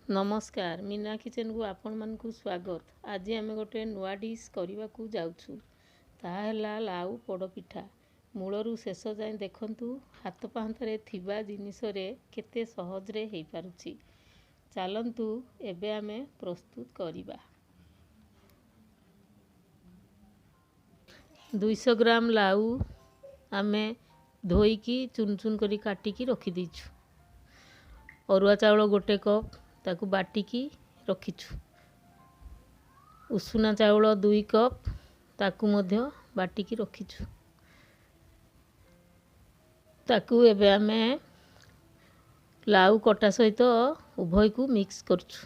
ନମସ୍କାର, ମୀନା କିଚେନକୁ ଆପଣମାନଙ୍କୁ ସ୍ୱାଗତ। ଆଜି ଆମେ ଗୋଟେ ନୂଆ ଡିଶ୍ କରିବାକୁ ଯାଉଛୁ, ତାହା ହେଲା ଲାଉ ପୋଡ଼ପିଠା। ମୂଳରୁ ଶେଷ ଯାଏଁ ଦେଖନ୍ତୁ ହାତ ପାହାନ୍ତାରେ ଥିବା ଜିନିଷରେ କେତେ ସହଜରେ ହେଇପାରୁଛି। ଚାଲନ୍ତୁ ଏବେ ଆମେ ପ୍ରସ୍ତୁତ କରିବା। 200 ଗ୍ରାମ ଲାଉ ଆମେ ଧୋଇକି ଚୁନ ଚୁନ କରି କାଟିକି ରଖିଦେଇଛୁ। ଅରୁଆ ଚାଉଳ 1 କପ୍, ତାକୁ ବାଟିକି ରଖିଛୁ। ଉଷୁନା ଚାଉଳ 2 କପ୍, ତାକୁ ମଧ୍ୟ ବାଟିକି ରଖିଛୁ। ତାକୁ ଏବେ ଆମେ ଲାଉ କଟା ସହିତ ଉଭୟକୁ ମିକ୍ସ କରୁଛୁ।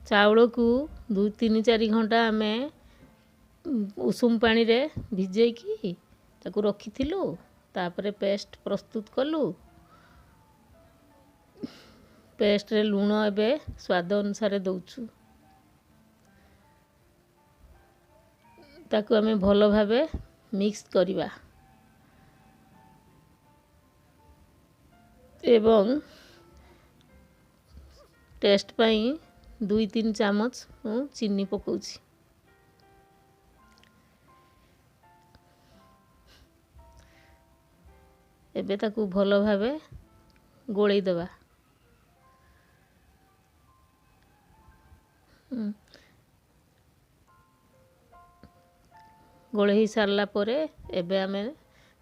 ଚାଉଳକୁ 2 3 4 ଘଣ୍ଟା ଆମେ ଉଷୁମ ପାଣିରେ ଭିଜେଇକି ତାକୁ ରଖିଥିଲୁ। ତାପରେ ପେଷ୍ଟ ପ୍ରସ୍ତୁତ କଲୁ। ପେଷ୍ଟରେ ଲୁଣ ଏବେ ସ୍ୱାଦ ଅନୁସାରେ ଦେଉଛୁ। ତାକୁ ଆମେ ଭଲ ଭାବେ ମିକ୍ସ କରିବା ଏବଂ ଟେଷ୍ଟ ପାଇଁ 2 3 ଚାମଚ ମୁଁ ଚିନି ପକାଉଛି। ଏବେ ତାକୁ ଭଲ ଭାବେ ଗୋଳେଇ ଦେବା। ଗୋଳେଇ ସାରିଲା ପରେ ଏବେ ଆମେ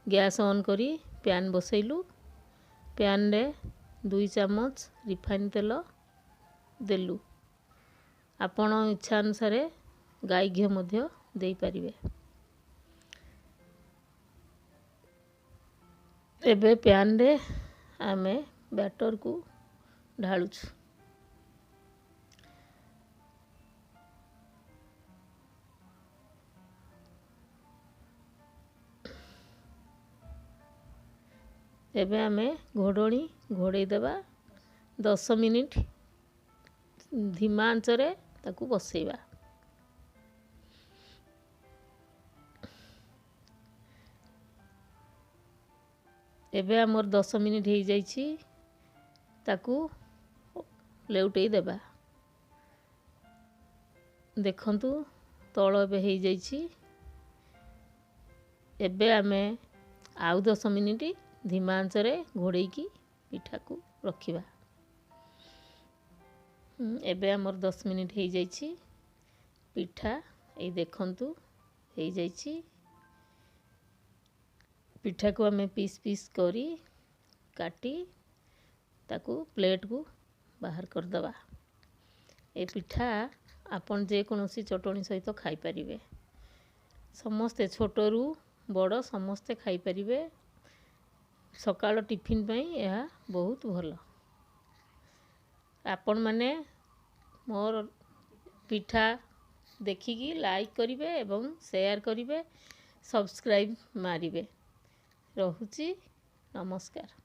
ଗ୍ୟାସ୍ ଅନ୍ କରି ପ୍ୟାନ୍ ବସେଇଲୁ। ପ୍ୟାନ୍ରେ 2 ଚାମଚ ରିଫାଇନ୍ ତେଲ ଦେଲୁ। ଆପଣ ଇଚ୍ଛା ଅନୁସାରେ ଗାଈ ଘିଅ ମଧ୍ୟ ଦେଇପାରିବେ। ଏବେ ପ୍ୟାନ୍ରେ ଆମେ ବ୍ୟାଟରକୁ ଢାଳୁଛୁ। ଏବେ ଆମେ ଘୋଡ଼ଣୀ ଘୋଡ଼େଇ ଦେବା। 10 ମିନିଟ୍ ଧିମା ଆଞ୍ଚରେ ତାକୁ ବସେଇବା। ଏବେ ଆମର 10 ମିନିଟ୍ ହେଇଯାଇଛି, ତାକୁ ଲେଉଟେଇ ଦେବା। ଦେଖନ୍ତୁ ତଳ ଏବେ ହେଇଯାଇଛି। ଏବେ ଆମେ ଆଉ 10 ମିନିଟ୍ ଧିମା ଆଞ୍ଚରେ ଘୋଡ଼େଇକି ପିଠାକୁ ରଖିବା। ଏବେ ଆମର 10 ମିନିଟ୍ ହେଇଯାଇଛି। ପିଠା ଏଇ ଦେଖନ୍ତୁ ହେଇଯାଇଛି। ପିଠାକୁ ଆମେ ପିସ୍ ପିସ୍ କରି କାଟି ତାକୁ ପ୍ଲେଟ୍କୁ ବାହାର କରିଦେବା। ଏ ପିଠା ଆପଣ ଯେକୌଣସି ଚଟଣି ସହିତ ଖାଇପାରିବେ। ସମସ୍ତେ, ଛୋଟରୁ ବଡ଼ ସମସ୍ତେ ଖାଇପାରିବେ। ସକାଳ ଟିଫିନ୍ ପାଇଁ ଏହା ବହୁତ ଭଲ। ଆପଣମାନେ ମୋର ପିଠା ଦେଖିକି ଲାଇକ୍ କରିବେ ଏବଂ ସେୟାର କରିବେ, ସବସ୍କ୍ରାଇବ୍ ମାରିବେ। ରହୁଛି, ନମସ୍କାର।